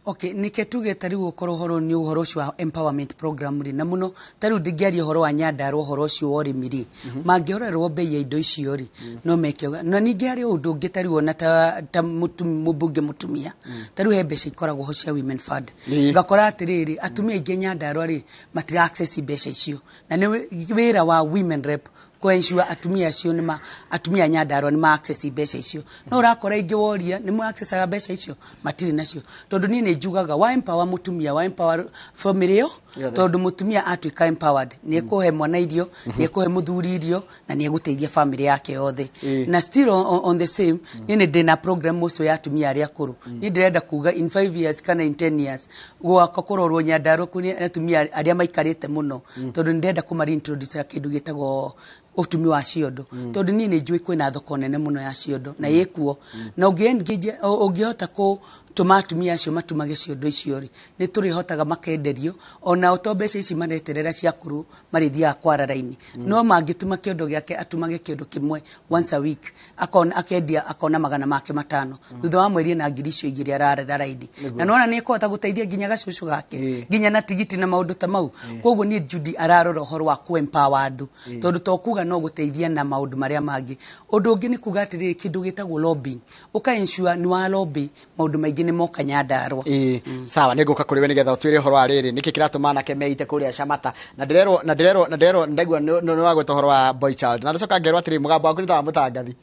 Okay, nike tuge ta rĩu ũkorwo ũhoro nĩ ũhoro ũcio wa empowerment program rĩ, na mũno ta rĩu ndingĩaria ũhoro wa Nyandarua, ũhoro ũcio wa ũrĩmi rĩ, mangĩhorerwo mbei ya indo icio rĩ, no meke ũguo. Na ningĩ harĩ ũndũ ũngĩ, ta rĩu ona ta mũmbunge mũtumia, ta rĩu he mbeca ikoragwo ho cia Women Fund. Ngakora atĩrĩrĩ, atumia aingĩ Nyandarua rĩ, matira access mbeca icio, na nĩ wĩra wa women rep kũ ensure atumia acio nĩma atumia a Nyandarua nĩ ma access mbeca icio. No ũrakora ingĩ woria nĩ mũ accessaga mbeca icio, matirĩ nacio. Tondũ niĩ nĩ njugaga wa empower mũtumia, wa empower family ĩyo. Yothe. Tondũ mũtumia atuĩka empowered, nĩ ekũhe mwana irio, nĩ ekũhe mũthuri irio, na nĩ egũteithia family yake yothe. Na still on the same, niĩ nĩ ndĩna program ũcio ya atumia arĩa akũrũ. Niĩ ndĩrenda kuga in 5 years kana in 10 years gwaka kũrorwo Nyandarua kũrĩ atumia arĩa maikarĩte mũno, tondũ nĩ ndĩrenda kũmari introduce kĩndũ gĩtagwo ũtumi wa ciondo, tondũ niĩ nĩ njũĩ kwĩna thoko nene mũno ya ciondo na ĩkuo, na ũngĩ ũngĩhota kũtũma atumia acio matumage ciondo icio rĩ, nĩ tũrĩhotaga makenderio ona to mbeca ici mareterera cia kũrũ marĩthiaga kwara raini. No mangĩtuma kĩondo gĩake, atumage kĩondo kĩmwe once a week, akona akendia, akona 500 thutha wa mweri, na 2,000 ararera raini, na nona nĩ ekũhota gũteithia nginya gacũcũ gake, nginya na tigiti na maũndũ ta mau. Koguo niĩ Judy ararora ũhoro wa kũ empower andũ, tondũ to kuga no gũteithia na maũndũ marĩa mangĩ. Ũndũ ũngĩ nĩ kuga atĩrĩrĩ, kĩndũ gĩtagwo lobbying, ũka ensure nĩ wa lobby maũndũ maingĩ nĩ moka Nyandarua. Ĩĩ, sawa, nĩ ngũka kũrĩ we nĩgetha ũtwĩre ũhoro wa rĩrĩ, nĩkĩ kĩratũma anake meite kũrĩa Shamata. Na ndĩrerwo ndaigua nĩ wagweta ũhoro wa boy child, na ndacoka ngerwo atĩrĩ, mũgambo waku nĩ ta wa mũtangathi.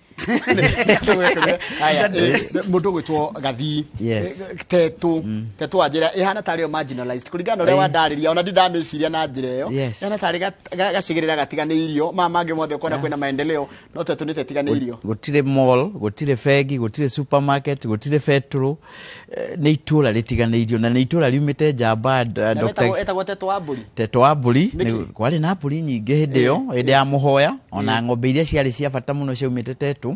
Haya, mũndũ ũgwĩtwo Gathii. Tetũ, Tetũ wa njĩra ĩhana tarĩ o marginalized kũringana na ũrĩa wandarĩria, ona ndindamĩciria na njĩra ĩyo. Ĩhana tarĩ gacigĩrĩra gatiganĩirio, maya mangĩ mothe ũkona kwĩna maendeleo, no Tetũ nĩ tetiganĩirio. Gũtirĩ mall, gũtirĩ bengi, gũtirĩ supermarket, gũtirĩ betũrũ. Nĩ itũra rĩtiganĩirio na nĩ itũra riumĩte njamba. Na Dr. Ĩtagwo Tetũ wa mbũri. Tetũ wa mbũri. Nĩkĩ? Kwarĩ na mbũri nyingĩ hĩndĩ ĩyo, hĩndĩ ya mũhoya, ona ng'ombe iria ciarĩ cia bata mũno ciaumĩte Tetũ.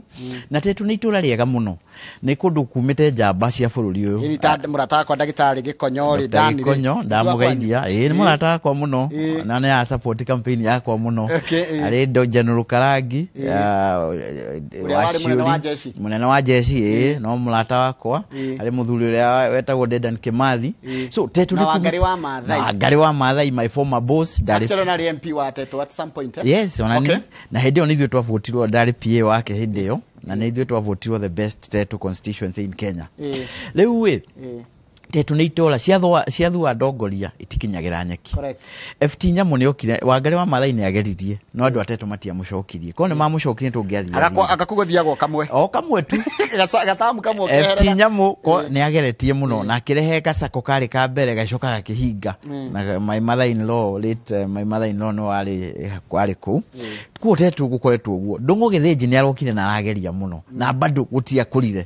Na Tetũ nĩ itũra rĩega mũno, nĩ kũndũ kumĩte njamba cia bũrũri ũyũ. Ĩni ta mũrata wakwa ndagĩtarĩ Gĩkonyo rĩ. Dr. Dani rĩ. Gĩkonyo ndamũgeithia, ĩĩ, nĩ mũrata wakwa mũno. Na nĩ support campaign yakwa mũno. Okay, ĩĩ. Arĩ General Karangi. Ũrĩa warĩ mũnene wa jeshi. Mũnene wa jeshi, ĩĩ, no mũrata wakwa. Arĩ mũthuri ũrĩa wetagwo Dedan Kimathi. So Tetũ Na nĩ Wangarĩ wa Maathai. Na Wangarĩ wa Maathai, my former boss, ndarĩ Actually ona arĩ MP wa Tetũ at some point, eh? Yes, ona ni na hĩndĩ ĩyo nĩ ithuĩ twavotirwo, ndarĩ PA wake hĩndĩ ĩyo, na nĩ ithuĩ twavotirwo the best Tetũ constituency in Kenya. Rĩu ĩ, Tetũ nĩ itũra ciathua ndongoria itikinyagĩra nyeki. FT Nyamũ nĩ okire, Wangarĩ wa Maathai nĩ ageririe, no andũ a Tetũ matiamũcokirie. Korwo nĩ mamũcokirie tũngĩathire. Agakũgũthiagwo kamwe. O kamwe tu. Gatamu kamwe FT keherera. Nyamũ ko nĩ ageretie mũno na akĩrehe gacako karĩ ka mbere, gagĩcoka gakĩhinga. Na my mother in law, late my mother in law, no warĩ kũu. Kuo Tetũ gũkoretwo ũguo. Ndũng'ũ Gĩthĩnji nĩ arokire na arageria mũno na bado gũtiakũrire.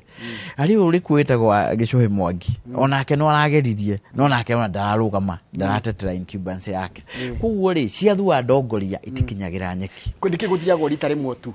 Harĩ ũyũ ũrĩkũ wĩtagwo Gĩcũhĩ Mwangi, onake no arageririe, no nake ona ndararũgama, ndaratetera incumbency yake. Koguo rĩ, ciathua ndongoria itikinyagĩra nyeki. Nĩkĩ gũthiagwo rita rĩmwe tu?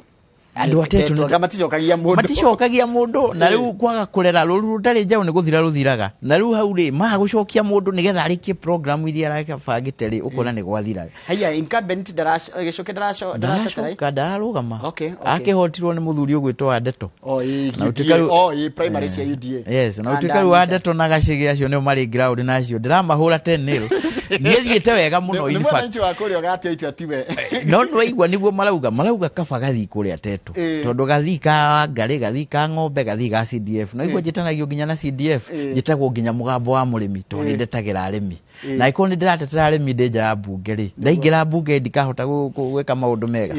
Andũ a Tetũ Anga maticokagia mũndũ. Maticokagia mũndũ, na rĩu kwaga kũrera rũru rũtarĩ njaũ nĩ gũthira rũthiraga. Na rĩu hau rĩ, maga gũcokia mũndũ nĩgetha arĩkie program iria arabangĩte rĩ, ũkona nĩ gwathira. Haya, incumbent Gĩcũkĩ ndaratetera. Ndaracoka, ndararũgama. Okay. Akĩhotirwo nĩ mũthuri ũgwĩtwo wa Ndeto. O ĩ Na UDA, ũtuĩka o ĩ primary cia UDA. Yes, na ũtuĩka rĩu wa Ndeto na Gacĩgĩ acio nĩo marĩ ground, na acio ndĩramahũra 10-0. Niĩ thiĩte wega mũno. Nĩ In fact, mwananchi wa kũrĩa ũgatua itua tiwe. No nĩwaigua nĩguo marauga kaba gathii kũrĩa Tetu, tondũ gathii ka ngarĩ, gathii ka ng'ombe, gathii ga CDF, no igua njĩtanagio nginya na CDF. Njĩtagwo nginya mũgambo wa mũrĩmi tondũ nĩ ndetagĩra arĩmi, na angĩkorwo nĩ ndĩratetera arĩmi ndĩ nja ya mbunge rĩ, ndaingĩra mbunge ndikahota gwĩka maũndũ mega.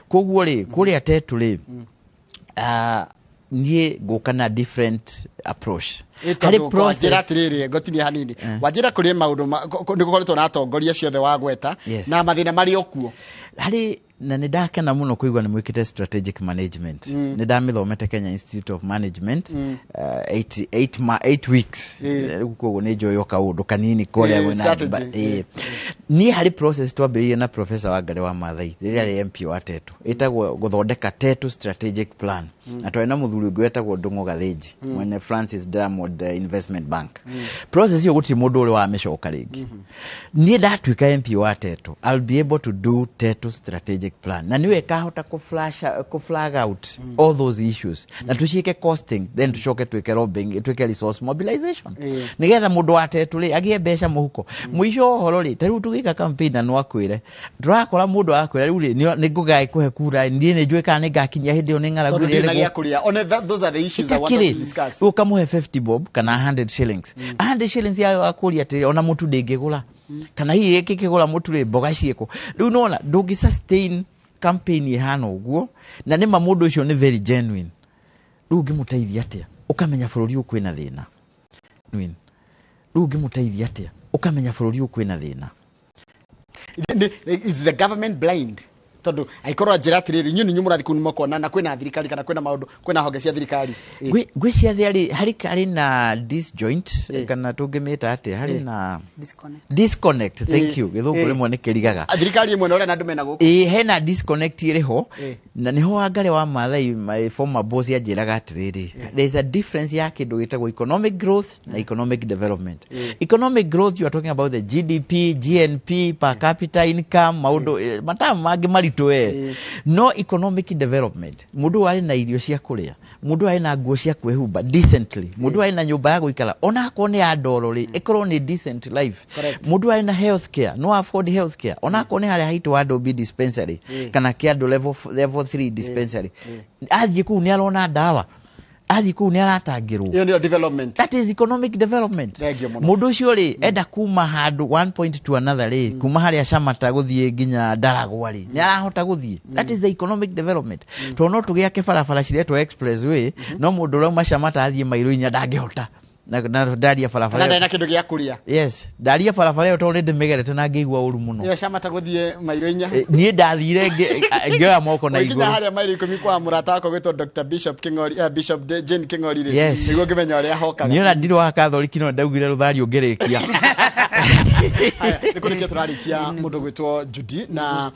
Koguo rĩ, kũrĩa Tetu rĩ, niĩ ngũka na different approach harĩ process. Atĩrĩrĩ, ngotinie hanini, wanjĩra kũrĩ maũndũ nĩ gũkoretwo na atongoria ciothe wagweta na mathĩna marĩ o kuo. Harĩ na nĩ ndakena mũno kũigua nĩ mwĩkĩte strategic management. Nĩ ndamĩthomete Kenya Institute of Management 8 weeks. Rĩu koguo nĩ njũĩ o kaũndũ kanini kũrĩa kwĩna strategy. Niĩ harĩ process twambĩrĩirie na Professor Wangari wa Maathai rĩrĩa arĩ MP wa Tetu, ĩtagwo gũthondeka Tetu strategic plan, na twarĩ na mũthuri ũngĩ wetagwo Ndũng'ũ Gathĩnji, mwene Francis Diamond Investment Bank. Process ĩyo gũtirĩ mũndũ ũrĩ wamĩcoka rĩngĩ. Niĩ ndatuĩka MP wa Tetu, I'll be able to do Tetu strategic plan, na nĩwe ĩkahota kũ flag out all those issues na tũciĩke costing, then tũcoke twĩke lobbying, twĩke resource mobilization, nĩgetha mũndũ wa Tetu rĩ agĩe mbeca mũhuko. Mũico wa ũhoro rĩ, ta rĩu tũgĩka campaign na nĩwakwĩre tũrakora mũndũ arakwĩra, rĩu rĩ nĩ ngũgagĩkũhe kura, niĩ nĩ njũĩ kana nĩ ngakinyia hĩndĩ ĩyo nĩ ng'aragu tondũ ĩrĩa ndirĩ na ĩrĩ gĩa kũrĩa. One those are the issues I want us to itakĩrĩ discuss. Ũkamũhe 50 bob kana 100 shillings. 100 shillings ya akũria atĩrĩ, ona mũtu ndĩngĩgũra, kana hihi ĩkĩkĩgũra mũtu rĩ, mboga ciĩkũ? Rĩu nona ndũngĩ sustain campaign ĩhana ũguo, na nĩma mũndũ ũcio nĩ very genuine. Rĩu ũngĩmũteithia atĩa ũkamenya bũrũri ũyũ kwĩna thĩna? Genuine. Rĩu ũngĩmũteithia atĩa ũkamenya bũrũri ũyũ kwĩna thĩna? Is the government blind? Tondũ angĩkorwo njĩra atĩrĩrĩ, inyuĩ nĩ inyuĩ mũrathiĩ kũu, nĩmũkuona na kwĩna thirikari kana kwĩna maũndũ, kwĩna honge cia thirikari. Ngwĩciria harĩ na disjoint, kana tũngĩmĩta atĩa, harĩ na Disconnect. Disconnect, thank you. Gĩthũngũ rĩmwe nĩ kĩrigaga. Thirikari ĩmwe na ũrĩa na andũ mena gũkũ. Ĩĩ, hena disconnect ĩrĩ ho. Na nĩho Wangari wa Maathai, my former boss, anjĩraga atĩrĩrĩ, there is a difference ya kĩndũ gĩtagwo economic growth na economic development. Economic growth, you are talking about the GDP, GNP, per capita income, maũndũ matamu mangĩ maritũ we. No economic development, mũndũ arĩ na irio cia kũrĩa, mũndũ arĩ na nguo cia kwĩhumba decently, mũndũ arĩ na nyũmba ya gũikara, ona akorwo nĩ ya ndoro rĩ, ĩkorwo nĩ decent life. Mũndũ arĩ na health care, no afford health care, ona akorwo nĩ harĩa haitũ wa Ndombi dispensary kana Kĩandũ level 3 dispensary, athiĩ kũu nĩ arona ndawa, athiĩ kũu nĩ aratangĩrwo. Ĩyo nĩyo development. That is economic development. Thank you mũno. Mũndũ ũcio rĩ, enda kuma handũ one point to another rĩ, kuma harĩa Camata gũthiĩ nginya Ndaragwa rĩ, nĩ arahota gũthiĩ. That is the economic development, tondũ no tũgĩake barabara ciretwo expressway, no mũndũ ũrauma Camata athiĩ mairo 4 ndangĩhota na ndaria barabara Kana ĩyo. ndarĩ na kĩndũ gĩa kũrĩa. Yes, ndaria barabara ĩyo tondũ nĩ ndĩmĩgerete na ngĩigua ũru mũno. Ĩyo Camata gũthiĩ mairo 4. Niĩ ndathire ngĩoya moko na Nginya igũrũ. harĩa mairo 10 kwa mũrata wakwa gwĩtwo Dr. Bishop King'ori, Bishop Jane King'ori rĩ, nĩguo ngĩmenya ũrĩa hokaga. Niĩ ona ndirĩ wa Kathoriki, no ndaugire rũthari ũngĩrĩkia. Haya, nĩ kũrĩkia tũrarĩkia mũndũ gwĩtwo Judy, na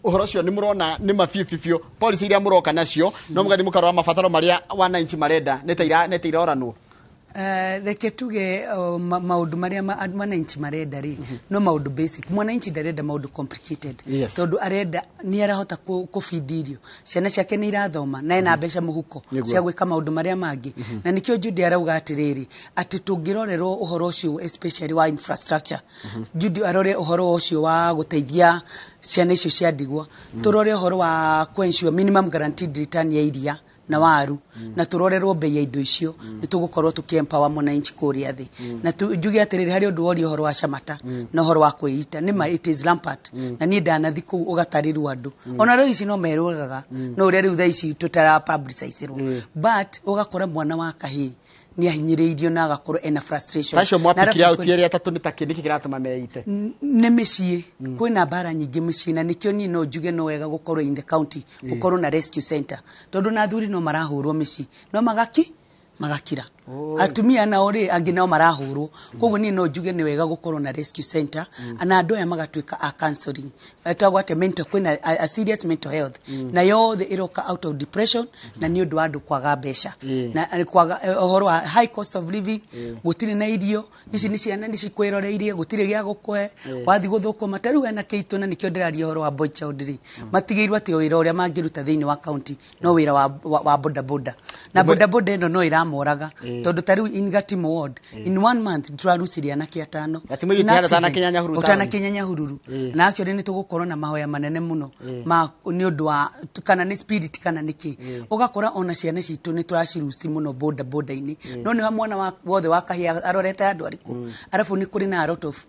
ũhoro ũcio nĩ mũrona nĩ mabiũ biũ biũ, policy iria mũroka nacio no mũgathiĩ mũkarora mabataro marĩa wananchi marenda nĩ ta iroranwo. Reke tuge maũndũ marĩa mwananchi marenda rĩ, no maũndũ basic. Mwananchi ndarenda maũndũ complicated, tondũ arenda nĩ arahota kũbindi irio ciana ciake, nĩ irathoma na ena mbeca mũhuko cia gwĩka maũndũ marĩa mangĩ. Na nĩkĩo Judy arauga atĩrĩrĩ, atĩ tũngĩrorerwo ũhoro ũcio especially wa infrastructure, Judy arore ũhoro ũcio wa gũteithia ciana icio cia ndigwa, tũrore ũhoro wa kũ-ensure minimum guaranteed return ya iria na waru, na tũrorerwo bei ya indo icio, nĩ tũgũkorwo tũkĩ-empower mwananchi kũrĩa thĩ. Na njuge atĩrĩrĩ, harĩ ũndũ woria ũhoro wa Camata na ũhoro wa kwĩita, nĩ ma it is rampant, na niĩ ndanathi kũu ũgatarĩrwo andũ ona rĩu ici no merũgaga, no ũrĩa rĩu thaa ici tũtara publicize-ĩrwo, but ũgakora mwana wa kahĩĩ nĩ ahinyĩrĩirio na agakorwo ena frustration. Acio Na mwapikire arabu out erĩ atatũ nĩ takĩ nĩkĩ kĩratũma meite? Nĩ mĩciĩ, kwĩna mbara nyingĩ mĩciĩ, na nĩkĩo niĩ no njuge no wega gũkorwo in the county gũkorwo na rescue center, tondũ na athuri no marahũrwo mĩciĩ, no magakira, atumia nao rĩ, angĩ nao marahũrwo. Koguo niĩ no njuge nĩ wega gũkorwo na rescue center, na andũ aya magatuĩka a counseling, etagwo atĩa, mental, kwĩna a serious mental health, na yothe ĩroka out of depression, na nĩ ũndũ wa andũ kwaga mbeca na kwaga ũhoro wa high cost of living. Gũtirĩ na irio ici, nĩ ciana nĩ cikwĩroreirie, gũtirĩ gĩa gũkũhe, wathiĩ gũthũkũma ta rĩu ena kĩitũ, na nĩkĩo ndĩraria ũhoro wa boy child rĩ, matigĩirwo atĩ o wĩra ũrĩa mangĩruta thĩinĩ wa county no wĩra wa boda boda, na boda boda ĩno no ĩramoraga. Tondũ ta rĩu in Gatimu ward, in one month tũrarucirie anake 5. Gatimu In gĩtiara accident, ũtanakinya Nyahururu ũtanakinya Nyahururu. Na actually nĩ tũgũkorwo na mahoya manene mũno ma nĩ ũndũ wa kana nĩ spirit kana nĩ kĩ. Ũgakora ona ciana citũ nĩ tũraciruci mũno boda boda-inĩ, no nĩ mwana wothe wa kahĩa arorete andũ arĩkũ. Arabu nĩ kũrĩ na a lot of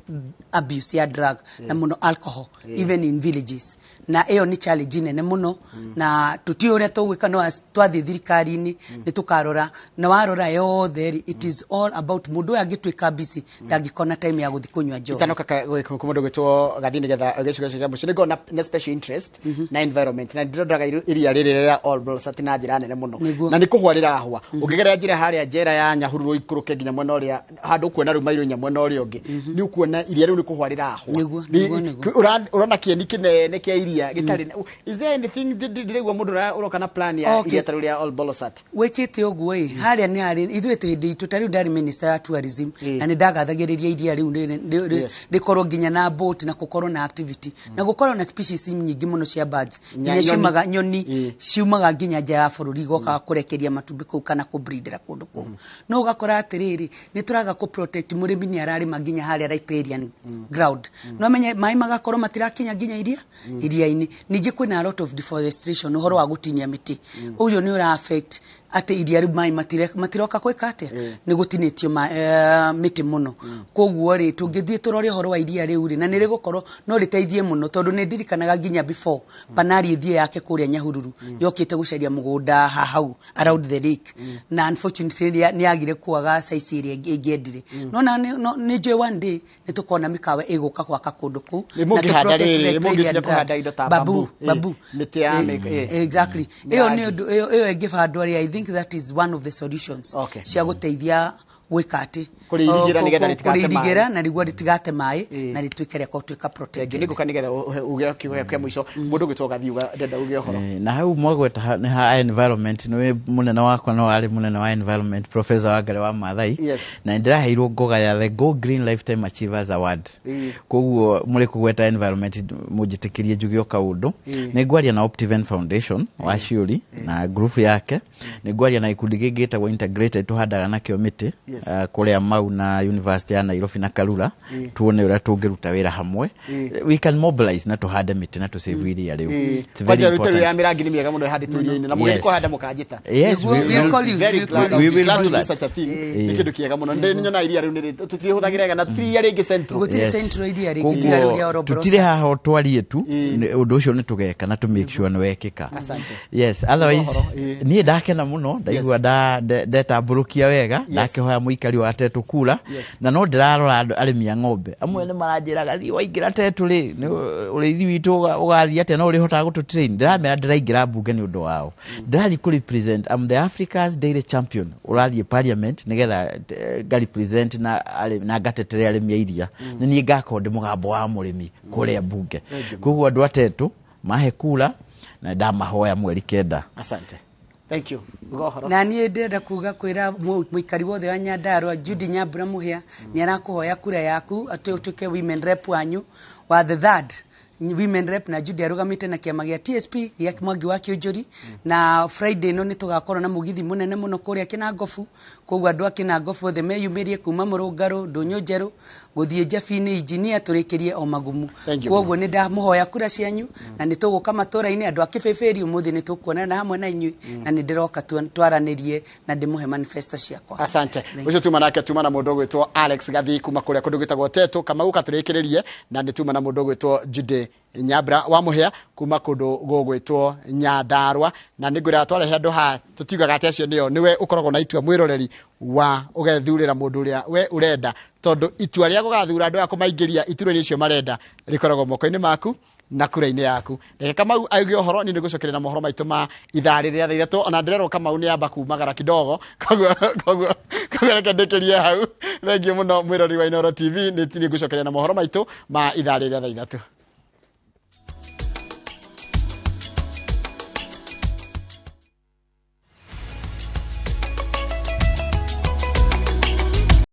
abuse ya drug na mũno alcohol, even in villages, na ĩyo nĩ challenge nene mũno, na tũtiũĩ ũrĩa tũgwĩka. No twathiĩ thirikari-inĩ nĩ tũkarora, na warora yothe rĩ, it is all about mũndũ ũyũ angĩtuĩka busy, ndangĩkona time ya gũthiĩ kũnyua njohi. Itanoka kũ mũndũ gwĩtwo gathi nĩgetha gĩcigo gĩcio kĩa mũciĩ nĩngorwo na special interest na environment, na ndĩrondaga iria rĩrĩ rĩa Olbolosat na njĩra nene mũno. Nĩguo. Na nĩ kũhwa rĩrahwa. Ũngĩgerera njĩra harĩa njera ya Nyahururu ũikũrũke nginya mwena ũrĩa handũ ũkuona rĩu mairũ nya mwena ũrĩa ũngĩ, nĩ ũkuona iria rĩu nĩ kũhwa rĩrahwa. Nĩguo, nĩguo, nĩguo. Ũrona kĩeni kĩnene kĩa iria gĩtarĩ. Is there anything ndĩraigua mũndũ ũroka na plan ya iria ta rĩu rĩa Olbolosat? Wĩkĩte ũguo ĩ, harĩa nĩ harĩ ithuĩ twĩ hĩndĩ itũ, ta rĩu ndarĩ minister ya tourism, na nĩ ndagathagĩrĩria iria rĩu rĩkorwo nginya na boat, na gũkorwo na activity, na gũkorwo na species nyingĩ mũno cia birds, nginya nyoni. Ciumaga nyoni ciumaga nginya nja ya bũrũri igokaga kũrekeria matumbĩ kũu kana kũbreedera kũndũ kũu. No ũgakora atĩrĩrĩ, nĩ tũraga kũ protect. Mũrĩmi nĩ ararĩma nginya harĩa riparian ground, no menye maĩ magakorwo matirakinya nginya iria iria-inĩ. Ningĩ kwĩna a lot of deforestation, ũhoro wa gũtinia mĩtĩ, ũcio nĩ ũra affect atĩ iria rĩu maĩ matiroka gwĩka atĩa, nĩ gũtinĩtio mĩtĩ mũno. Koguo rĩ, tũngĩthiĩ tũrore ũhoro wa iria rĩu rĩ, na nĩ rĩgũkorwo no rĩteithie mũno, tondũ nĩ ndirikanaga nginya before Panari ĩthiĩ yake kũrĩa Nyahururu, yokĩte gũcaria mũgũnda hau around the lake, na unfortunately nĩ yagire kwaga size ĩrĩa ĩngĩendire. No na nĩ njũĩ one day nĩ tũkona mĩkawa ĩgũka gwaka kũndũ kũu. Nĩ Na mũngĩhanda tũ-protect rĩrĩ, nĩ mũngĩciria riparian kũhanda indo ta bamboo, bamboo, bamboo. Mĩtĩ ya Exactly. Ĩyo nĩ mĩrangi. ũndũ ĩyo ĩngĩbandwo rĩ, I think that is one of the solutions cia gũteithia gwĩka atĩ Kũrĩirigĩra nĩgetha rĩtigate maĩ. Kũrĩirigĩra na nĩguo rĩtigate maĩ na rĩtuĩke rĩa gũtuĩka protected. Nĩ ngũka nĩgetha uge kiugo gĩaku kĩa mũico. Mũndũ ũgwĩtwo Gathi uga ndenda uge ũhoro. Na hau mwagweta nĩ ha environment, nĩ mũnene wakwa no arĩ mũnene wa environment, Professor Wangari wa Maathai. Na nĩndĩraheirwo ngoga ya the Go Green Lifetime Achievers Award. Koguo mũrĩ kũgweta environment, mũnjĩtĩkĩrie njuge o kaũndũ. Nĩ ngwaria na Optiven Foundation wa Ciũri na group yake, nĩ ngwaria na gĩkundi gĩngĩ gĩtagwo Integrated tũhandaga nakĩo mĩtĩ kũrĩa Mau na University ya Nairobi na Karura, tuone ũrĩa tũngĩruta wĩra hamwe. We can mobilize na tũhande mĩtĩ na tũsave iria rĩu. It's very Kwanja rĩu ya important. mĩrangi nĩ mĩega mũno ĩhandĩtwo irio-inĩ, na mũgĩthiĩ kũhanda mũkanjĩta. Yes, Nĩguo, we'll call you, Very we'll glad, call We you. will glad do to do that. such a thing. Nĩ kĩndũ kĩega mũno. Ndĩ nyona iria rĩu nĩ tũtirĩhũthagĩra wega, na tũtirĩ iria rĩngĩ central. Gũtirĩ central iria rĩngĩ tiga rĩu rĩa Olbolosat. Tũtirĩ haha o twarie tu, ũndũ ũcio nĩ tũgeka na tũ make sure nĩ wekĩka. Asante. Yes, otherwise Ũhoro, niĩ ndakena mũno, ndaigua ndetambũrũkia wega. Ndakĩhoya mũikari wa Tetũ kura. Na no ndĩrarora andũ arĩmi a ng'ombe amwe nĩ maranjĩraga, thiĩ waingĩra Tetũ rĩ, nĩ ũrĩithi witũ ũgathiĩ atĩa? No ũrĩhotaga gũtũ train? Ndĩramera ndĩraingĩra mbunge nĩ ũndũ wao, ndĩrathiĩ kũ represent. I'm the Africa's Dairy Champion ũrathiĩ parliament nĩgetha nga represent na ngatetere arĩmi a iria. Nĩ niĩ ngakorwo ndĩ mũgambo wa mũrĩmi kũrĩa mbunge. Koguo andũ a Tetũ mahe kura na ndamahoya mweri 9. Asante, thank you. Uga ũhoro. Na niĩ ndĩrenda kuga kwĩra mũikari wothe wa Nyandarua, Judy Nyambura Mũhĩa nĩ arakũhoya kura yaku atĩ ũtuĩke women rep wanyu wa the third women rep, na Judy arũgamĩte na kĩama gĩa TSP gĩa Mwangi wa Kĩũnjũri. Na Friday ĩno nĩ tũgakorwo na mũgithi mũnene mũno kũrĩa Kĩnangobu. Koguo andũ a Kĩnangobu othe meyumĩrie kuma Mũrũngarũ, Ndũnyũ Njerũ, gũthiĩ Njabini, Injinia, tũrĩkĩrie o Magumu. Thank you. Koguo nĩ ndamũhoya kura cianyu, na nĩ tũgũka matũra-inĩ. Andũ a Kĩbĩbĩri, ũmũthĩ nĩ tũkuonana hamwe na inyuĩ, na nĩ ndĩroka twaranĩrie na ndĩmũhe manifesto ciakwa. Asante. Thank Ũcio tuma nake, tuma na mũndũ ũgwĩtwo Alex Gathi kuma kũrĩa kũndũ gwĩtagwo Tetũ. Kamau katũrĩkĩrĩrie, na nĩ tuma na mũndũ ũgwĩtwo Jude Nyambura wa Mũhĩa kuma kũndũ gũgwĩtwo Nyandarua. Na nĩ ngwĩra twarehe andũ haha, tũtiugaga atĩ acio nĩo. Nĩwe ũkoragwo na itua, mwĩroreri, wa ũgethurĩra mũndũ ũrĩa we ũrenda, tondũ itua rĩa gũgathura andũ aya kũmaingĩria iturwa-inĩ icio marenda rĩkoragwo moko-inĩ maku na kura-inĩ yaku. Reke Kamau auge ũhoro, niĩ nĩngũcokeria na mohoro maitũ ma ithaa rĩrĩa thaa 3. Ona ndĩrerwo Kamau nĩ amba kumagara kidogo, koguo reke ndĩkĩrie hau. Thengiũ mũno, mwĩrori wa Inooro TV. Nĩ ngũcokeria na mohoro maitũ ma ithaa rĩrĩa thaa 3.